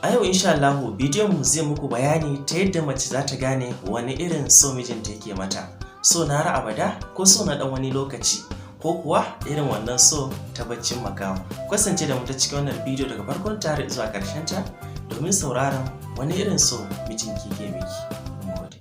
A yau insha Allahu bidiyon mu zai muku bayani ta yadda mace za ta gane wani irin so mijinta yake mata. So na har abada ko so na ɗan wani lokaci, ko kuwa irin wannan so ta baccin makaho. Kasance da mu ta cikin wannan bidiyo daga farkon ta har zuwa ƙarshen ta domin sauraron wani irin so mijinki ke miki. Mun gode.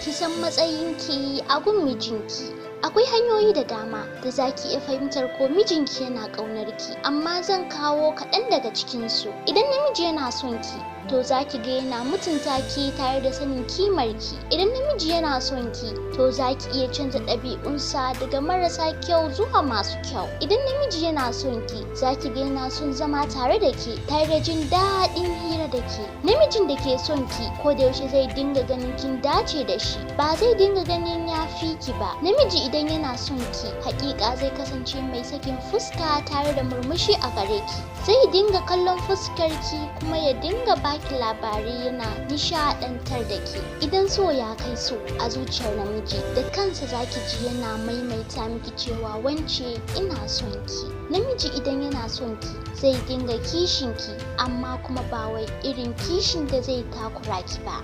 Ki san matsayinki a gun mijinki. Akwai hanyoyi da dama da za ki iya fahimtar ko mijinki yana ƙaunar ki, amma zan kawo kaɗan daga cikinsu. Idan namiji yana son ki, to za ki ga yana mutunta ki tare da sanin kimar ki. Idan namiji yana son ki, to za ki iya canza ɗabi'unsa daga marasa kyau zuwa masu kyau. Idan namiji yana son ki, za ki ga yana son zama tare da ke, tare da jin daɗin hira da ke. Namijin da ke son ki, ko da yaushe zai dinga ganin kin dace da shi, ba zai dinga ganin ya fi ki ba. Namiji idan yana son ki, hakika zai kasance mai sakin fuska tare da murmushi a gare ki. Zai dinga kallon fuskar ki kuma ya dinga baki labarai yana nishaɗantar da ke. Idan so ya kai so a zuciyar namiji, da kansa zaki ji yana maimaita miki cewa, "Wance, ina son ki." Namiji idan yana son ki, zai dinga kishin ki, amma kuma ba wai irin kishin da zai takura ki ba.